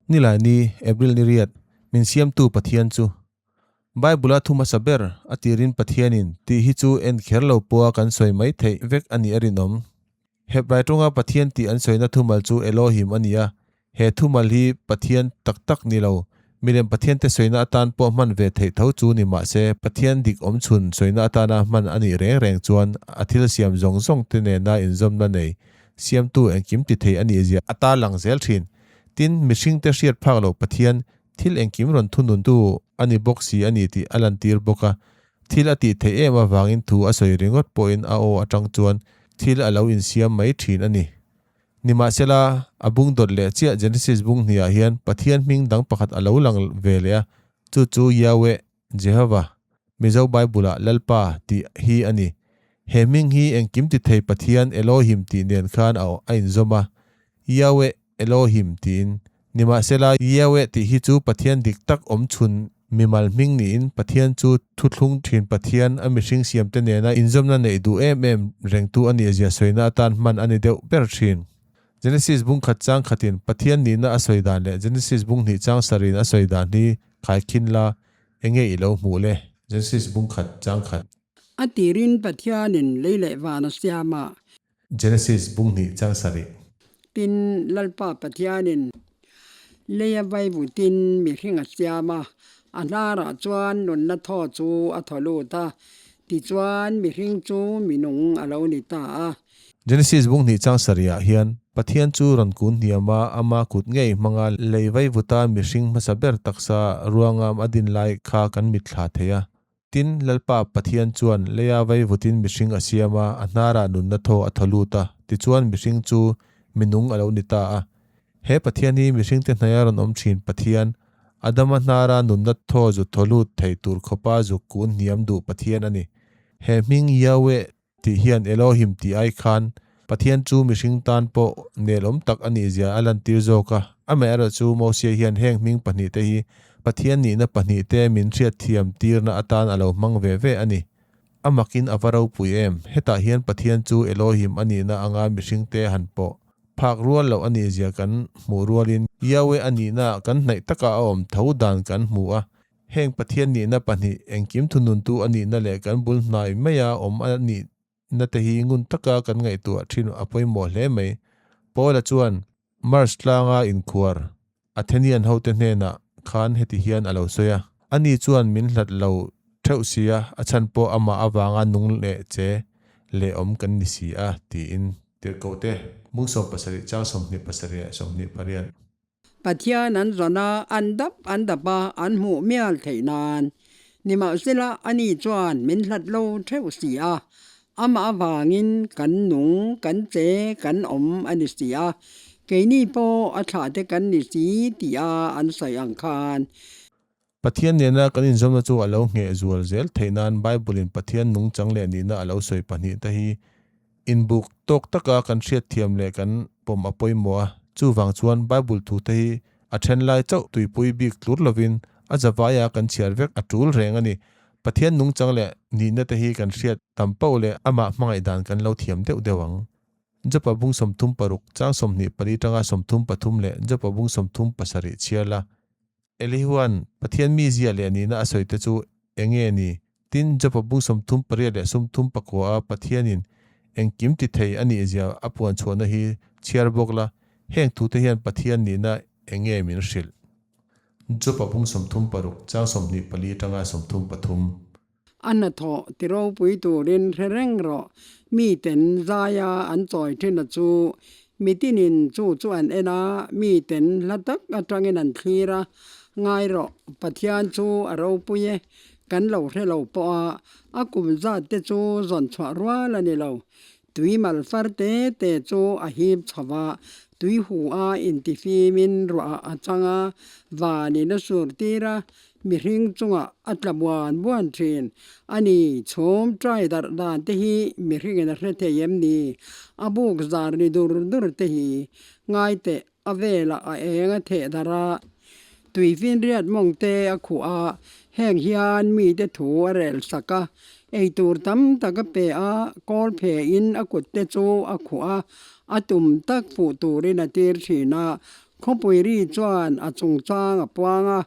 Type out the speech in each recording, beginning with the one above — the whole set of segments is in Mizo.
Nilaini, April ni riat, min siamtu Pathian chu. Bible-a thu hmasa ber, a tirin Pathianin, tih hi chu en kher lo pawha kan sawi mai theih vek a nih a rinawm. Hebrai tawnga Pathian tih an sawina thumal chu Elohim a ni a, he thumal hi Pathian tak tak ni lo, milem Pathiante sawina atan pawh hman ve theih tho chu ni mah se, Pathian dik awmchhun sawina atana hman a nih reng reng chuan a thil siam zawng zawng te nena inzawmna nei siamtu engkim ti thei a nih zia a tarlang zel thin. Tin, mihringte hriat phak loh Pathian thil engkim rawn thununtu a ni bawk si a ni tih a lantir bawk a. Thil a tih theih em avangin thu a sawi ringawt pawhin a aw atang chuan thil a lo insiam mai thin a ni. Nimahsela, a bung dawt leh chiah Genesis bung hniah hian Pathian hming dang pakhat a lo lang ve leh a, chu chu Yahweh, Jehovah, Mizo Bible-ah Lalpa tih hi a ni. He hming hi engkim ti thei Pathian Elohim tih nen khan a a inzawm a, Yahweh Elohim tiin. Nimahsela, Yahweh tih hi chu Pathian dik tak awm chhun mimal hming niin Pathian chu thuthlung thin Pathian a mihring siamte nena inzawmna neih duh em em rengtu a nihzia sawina atan hman a ni deuh ber thin. Genesis bung khat chang khatin Pathian nihna a sawi dan leh Genesis bung hnih chang sarin a sawi dan hi khaikhin la enge i lo hmuh le? Genesis bung khat chang khat. A tirin Pathianin lei leh van a siam a. Genesis bung hnih chang sarih. Tin, Lalpa Pathianin leia vaivutin mihring a siam a, a hnarah chuan nunna thaw chu a thaw lut a, tichuan mihring chu minung a lo ni ta a. Genesis bung hnih chang sarihah hian Pathian chu rawn kun hniam a, ama kut ngei hmanga lei vaivuta mihring hmasa ber taksa ruangam a din lai kha kan mitthla thei a. Tin, Lalpa Pathian chuan leia vaivutin mihring a siam a, a hnarah nunna thaw a thaw lut a, tichuan mihring chu minung a lo ni ta a. He Pathian hi mihringte hnaia rawn awm thin Pathian, Adama hnara nunna thaw zu thaw lut thei tur khawpa zuk kun hniam duh Pathian a ni. He hming Yahweh tih hian Elohim tih ai khan Pathian chu mihring tan pawh nelawm tak a nihzia a lantir zawk a. Amaherawhchu Mosia hian heng hming pahnihte hi Pathian nihna pahnihte min hriatthiam tirna atan a lo hmang ve ve a ni. A makin a va ropui em? Hetah hian Pathian chu Elohim a nihna anga mihringte han pawh phak rual loh a nihzia kan hmuh rualin Yahweh a nihna kan hnaih taka a awm tho dan kan hmu a. Heng Pathian nihna pahnih engkim thununtu a nihna leh kan bul hnai maia awm a nihna te hi ngun taka kan ngaihtuah thin a pawimawh hle mai. Paula chuan Mars tlanga inkhuar Athenian hote hnenah khan heti hian a lo sawi a, Ani chuan min hlat lo theuh si a, a chhan pawh amah avanga nung leh che leh awm kan ni si a, tiin. Tirhkohte, Mung 70 chang 27 leh 28. Pathian an zawn a, an dap an dap a, an hmuh mial theih nan. Nimahsela, ani chuan min hlat lo theuh si a, amah avangin kan nung, kan che, kan awm a ni si a, keini pawh a thlahte kan ni si tih a an sawi ang khan. Pathian nena kan inzawmna chu a lo ngheh zual zel theih nan Bible-in Pathian nungchang leh nihna a lo sawi pahnihte hi inbuk tawk taka kan hriatthiam leh kan pawm a pawimawh a. Chuvang chuan Bible thute hi a then lai chauh tuipui bik tlur lovin a zavaia kan chhiar vek a tul reng a ni. Pathian nungchang leh nihna te hi kan hriat tam poh leh amah hmangaih dan kan lo thiam deuh deuh ang. Jopa bung 36 chang 24 tanga 33 leh Jopa bung 37 chhiar la. Elihuan Pathian mizia leh nihna a sawi te chu eng nge ni? Tin, Jopa bung 38 leh 39 a Pathianin engkim ti thei a nihzia a puan chhuahna hi chhiar bawk la, heng thute hian Pathian nihna eng nge min hrilh? Jopa bung 36 chang 24 atanga 33. A hnathawh ti ropui turin hre reng rawh. Miten zaia an chawi thin a chu. Mitinin chu chu an en a, miten hla tak atangin an thlir a. Ngai rawh, Pathian chu a ropui e. Kan lo hre lo pawh a, a kum zat te chu zawn chhuah rual a ni lo. Tui mal far te te chu a hip chho va, tui hu a intifimin ruah a chang a, vanin a sur tir a, mihring chungah a tla buan buan thin. A ni, chhum trai darh dan te hi mihringin a hre thei em ni? A buk zar ni dur dur te hi ngai teh a velah a eng a theh darh a, tuifinriat mawng te a khuh a, heng hian mite thu a rel sak a, eitur tam tak a pe a, kawl phein a kut te chu a khuh a, a tum tak fuh turin a tir thin a. Khawpui ri chuan a chungchang a puang a,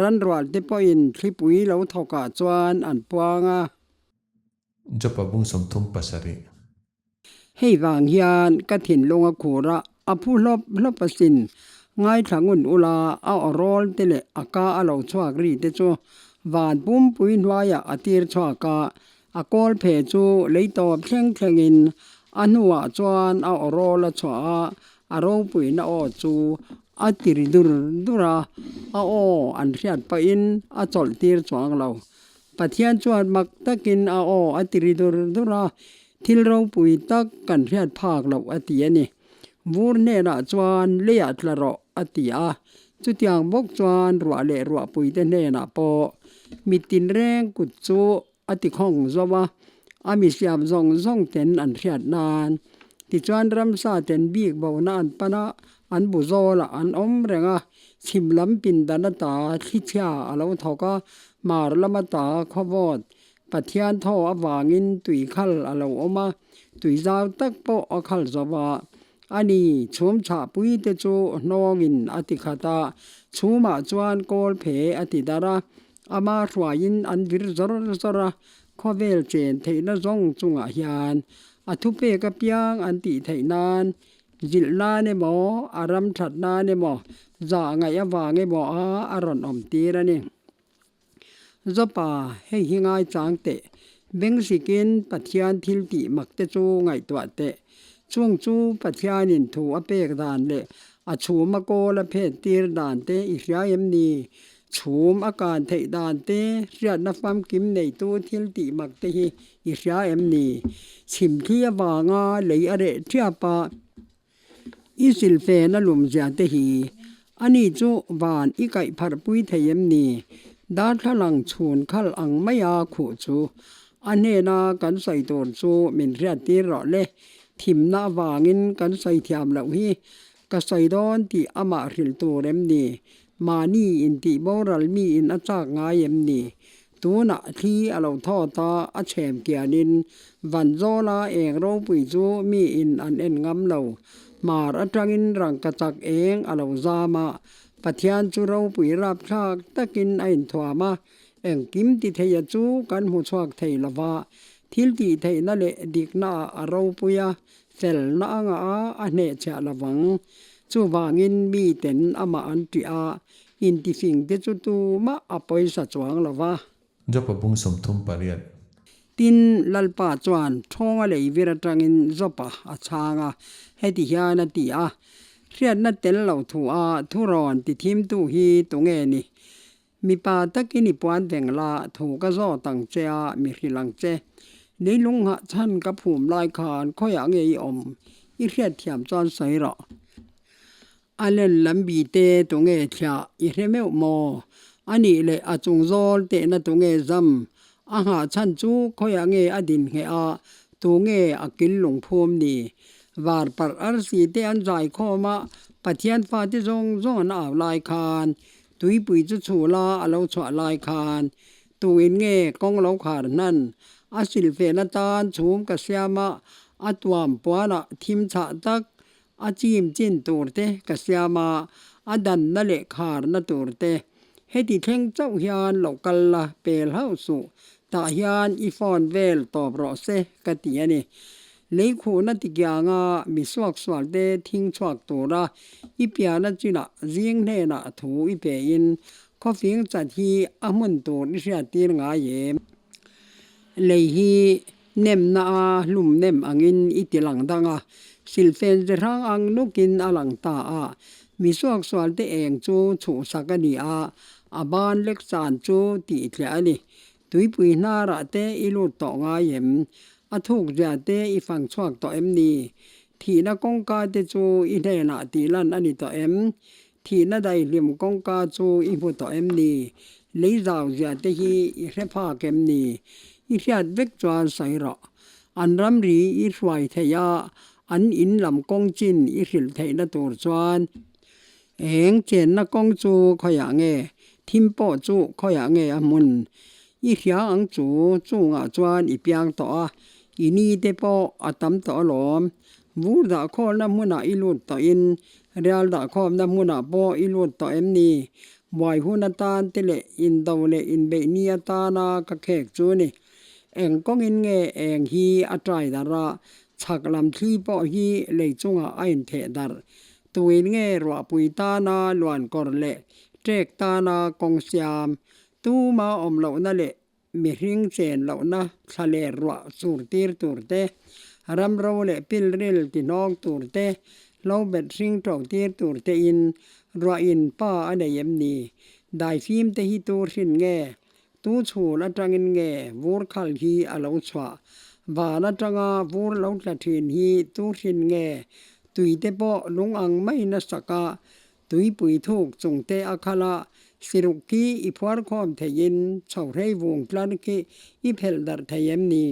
ranrual te pawhin thlipui lo thawkah chuan an puang a. Jopa bung 37. Hei vang hian ka thinlung a khur a, a phu hlawp hlawp asin. Ngaithla ngun ula a aw rawl te leh a ka a lo chhuak ri te chu van pumpui hnuaiah a tir chhuak a, a kawl phe chu lei tawp thleng thlengin a hnuah chuan a aw rawl a chhuah a, a ropuina aw chu a ti ri dur dur a, a aw an hriat pahin a chawlh tir chuang lo. Pathian chuan mak takin a aw a ti ri dur dur a, thil ropui tak kan hriat phak loh a ti a ni. Vur hnenah chuan leiah tla rawh a ti a, chutiang bawk chuan ruah leh ruahpuite hnenah pawh mi tinreng kut chu a ti khawng zo a, a mi siam zawng zawng ten an hriat nan. Tichuan ramsa ten bik bona an pan a, an bu zawlah an awm reng a, chhim lam pindan ata thlichhia a lo thawk a, hmar lam ata khawvawt Pathian thaw avangin tui khal a lo awm a, tui zau tak pawh a khal zo va. Ani, chhum chhahpui te chu hnawngin a ti khat a, chhumah chuan kawl phe a ti darh a, ama hruaiin an vir zawr zawr a, khawvel chen theihna zawng chungah hian a thupek apiang an tih theih nan zilh nan emaw, a ram that nan emaw, zah ngaih avang emaw a a rawn awm tir a ni. Zopa, hei hi ngaichang teh. Bengzikin Pathian thil tih mak te chu ngaihtuah teh. Chung chu Pathianin thu a pek dan leh a chhum a kawl a phet tir dan te i hria em ni? Chhum a kan theih dan te, hriatna famkim neitu thil tih mak te hi i hria em ni? Chhimthli avanga lei a reh ṭhiap a. I silfen a lum zia te hi ani chu van i kaih pharh pui thei em ni? Darthlalang chhun khal ang maia khuh chu a hnena kan sawi tur chu min hriat tir rawh le. Thimna avangin kan sawi thiam loh hi ka sawi dawn tih amah hrilh tur em ni? Mahni intih boral miin a chak ngai em ni? Tunah thli a lo thawt a, a chhem kianin Vanzawla eng ropui chu miin an en ngam lo. Hmar atangin rangkachak eng a lo zam a, Pathian chu ropui rapthlak takin a inthuam a, engkim ti theia chu kan hmu chhuak thei lo va, thil tih theihna leh diknaah a ropui a, felna anga a hnehchhiah lo vang. Chuvangin miten amah an ṭih a, Intifing te chu tumah a pawisa chuang lo va. Jopa bung 38. Tin, Lalpa chuan thawnga lei vir atangin Jopa a chhang a, heti hian a ti a, Hriatna tel lo thu a thurawn ti thimtu hi tunge ni? Mipa takin i puan veng la, thu ka zawt ang che a, mi hrilh ang che. Leilung nghah chhan ka phum lai khan khawiah nge i awm? I hriatthiam chuan sawi rawh. A len lam bi te tunge thliah i hre meuh maw? A nih leh a chung zawl tehna tunge zam? A nghah chhan chu khawiah nge a din ngheh a, tunge a kil lungphum ni? Var parh arsi te an zai khawm a, Pathian fate zawng zawng an au lai khan, tuipui chu chhul a a lo chhuah lai khan, tuin nge kawng lo khar hnan? A silfen atan chhum ka siam a, a tuam puanah thim chhah tak A chim chin tur te ka siam a, a danna leh kharna tur te. Heti thleng chauh hian lo kal la pel hauh suh, tah hian i phone vel tawp rawh se ka ti a ni. Lei khuhna tikianga mi suaksual te thing chhuak tura i piana chinah zing hnenah thu i pe in khawfing chat hi a hmun tur i hriattir ngai em? Lei hi Nemna a hlum nem angin i ti lang dang a, silfen ze hrang ang nukin a lang ta a. Mi suaksualte eng chu chhuhsak a ni a, a ban lek chan chu tih tliah a ni. Tuipui hnarah te i lut tawh ngai em? A thuk zia te i fang chhuak tawh em ni? Thihna kawngka te chu i hnenah tih lan a ni tawh em? Thihna daihlim kawngka chu i hmu tawh em ni? Lei zau zia te hi i hre phak em ni? I hriat vek chuan sawi rawh. An ramri i hruai theih a, an in lam kawng chin i hrilh theihna tur chuan eng chenna kawng chu khawiah nge, thim pawh chu khawiah nge a hmun? I hria ang chu chungah chuan i piang tawh a, i ni te pawh a tam tawh alawm. Vur dah khawlna hmunah i lut tawhin rial dah khawmna hmunah pawh i lut tawh em ni? Buai hun atan te leh indo leh inbeih ni atana ka khek chu ni. Eng kawngin nge eng hi a tai darh a, chhak lam thli pawh hi lei chungah a intheh darh. Tuin nge ruahpui tana luan kawr leh ṭek tana kawng siam, tuma awm lohna leh mihring chen lohna thla leh ruah sur tir tur te, ramro leh pilril tihnawng tur te, hlo bet hring ṭo tir tur tein ruahin pa a nei em ni? Daifim te hi tu hrin nge? Tu chhul atangin nge vur khal hi a lo chhuah? Van atanga vur lo tla thin hi tu hrin nge? Tui te pawh lung ang maiin a sak a, tuipui thuk chung te a khal a, siruk khi i phuar khawm theiin chho hrei vung tlar khi i phelh darh thei em ni?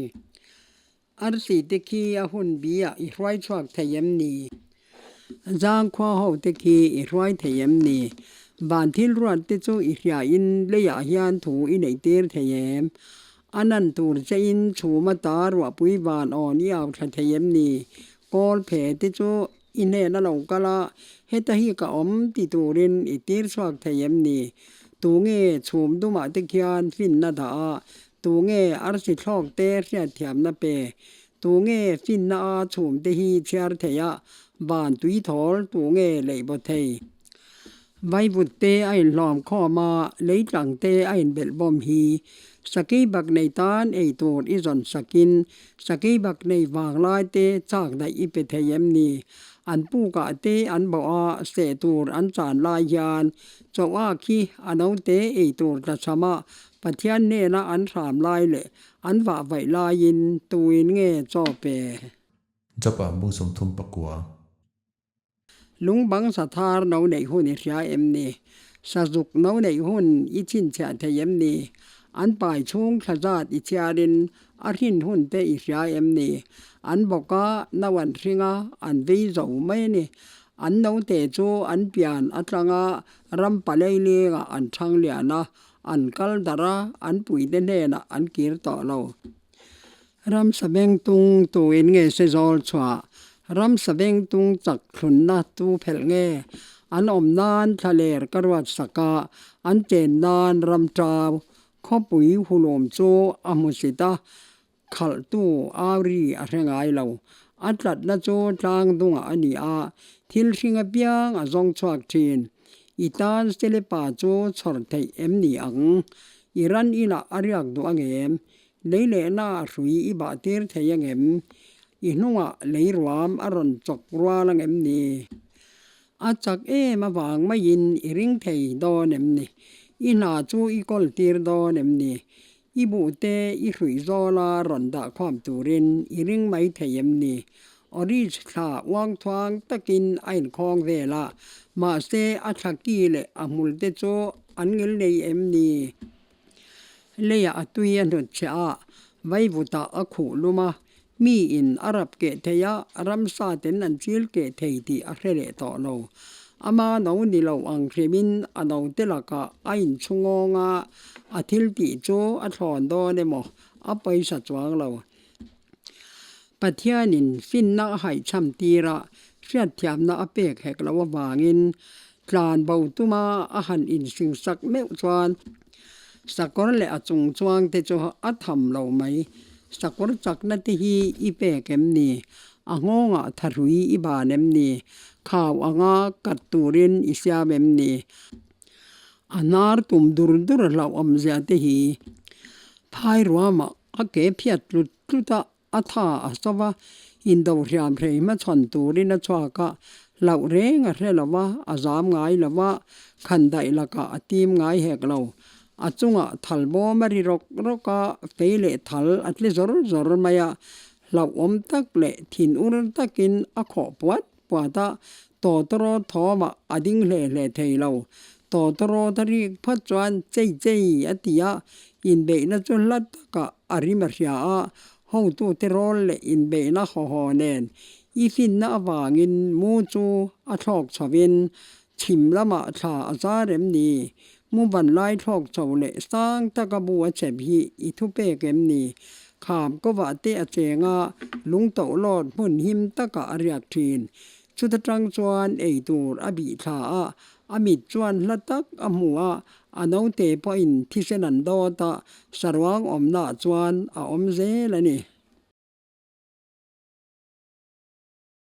Arsi te khi a hun bi ah i hruai chhuak thei em ni? Zangkhua ho te khi i hruai thei em ni? Van thil ruat te chu i hria in lei ah hian thu i neih tir thei em? A nan tur che in chhum ata ruahpui van awn i au thla thei em ni? Kawl phe te chu i hnen a lo kal a, heta hi ka awm ti turin i tir chhuak thei em ni? Tunge chhum dumah te khian finna dah a, Tunge arsi thlawk te hriatthiamna pe? Tunge finna a chhum te hi chhiar thei a, van tui thawl tunge leih baw thei? Vaivut te a inhlawm khawm a, leitlang te a inbelh bawm hi. Sakei bak nei tan ei tur i zawn sakin, sakei bak nei vanglai te chak daih i pe thei em ni? An pukah te an bawh a, seh tur an chan lai hian chawh a khi a naute ei tur tlachham a, Pathian hnena an hram lai leh an vah vaih laiin tuin nge chaw pe? Job-a bung 34. Lungbang sathar no neih hun i hria em ni? Sazuk no neih hun i chhinchhiah thei em ni? An pai chhung thla zat i chhiarin a hrin hun te i hria em ni? An bawk a, no an hring a, an vei zo mai a ni. An note chu an pian atanga ram paleilengah an thang lian a, An kal darh a, an puite hnenah an kir tawh lo. Ramsa vengtung tuin nge se zawl chhuah? Ramsa vengtung chak thlunna tu phelh nge? An awm nan thlaler ka ruat sak a, an chen nan ram tau khawpui hulum chu a hmu sit a, Khalhtu Auri a hre ngai lo. A tlatna chu tlang dungah a ni a, thil hring apiang a zawng chhuak thin. I tan Selepa chu chhawr theih em ni ang? I ran inah a riak duh angem? Lei lehna a hrui i bah tir thei angem? I hnungah lei ruam a rawn chawk rual angem ni? A chak em avang maiin i ring thei dawn em ni? I hna chu i kawl tir dawn em ni? I buhte i hruih zawla rawn dah khawm turin i ring mai thei em ni? Orange thla uang thuang takin a inkhawng vel a, mahse a thla ki leh a hmul te chu an ngil nei em ni? Leiah a tui a hnut chhe a, vaivutah a khuh lum a, mi in a rap keh thei a, ramsa ten an chil keh thei tih a hre leh tawh lo. Ama no ni lo ang hrimin a note lakah a inchhungawng a, a thil tih chu a thlawn dawn emaw a pawisa chuang lo. Pathianin finna a haihchham tir a, hriatthiamna a pek hek loh avangin tlan bo tuma a han insingsak meuh chuan sakawr leh a chung chuang te chu a tham lo mai. Sakawr chakna te hi i pek em ni? A nghawngah thahrui i ban em ni? Khau anga kat turin i siam em ni? A hnar tum dur dur hlauhawmzia te hi phai ruamah a ke phiat tlut tlut a, a tha a so va, indo hriam hrei hmachhawn turin a chhuak a, hlauh reng a hre lo va, a zam ngai lo va, khan daih lakah a tim ngai hek lo. A chungah thal bawm a ri rawk rawk a, fei leh thal a tli zawr zawr mai a, hlauhawm tak leh thinur takin a khawh puat puat a, tawtawrawt thawmah a ding hle hle thei lo. Tawtawrawt a rik phawt chuan chei chei a ti a, inbeihna chu hla takah a rim a hria a, hotute rawl leh inbeihna haw haw nen i finna avangin mu chu a thlawk chhovin chhim lamah thla a zar em ni? Mu van lai thlawk chho leh sang taka bu a chep hi i thupek em ni? Kham kawah te a cheng a, lung tohlawt hmun him takah a riak thin. Chuta tang chuan ei tur a bih thla a, a mit chuan hla tak a hmu a, a naute pawhin thisen an dawt a, saruang awmnaah chuan a awm zel a ni.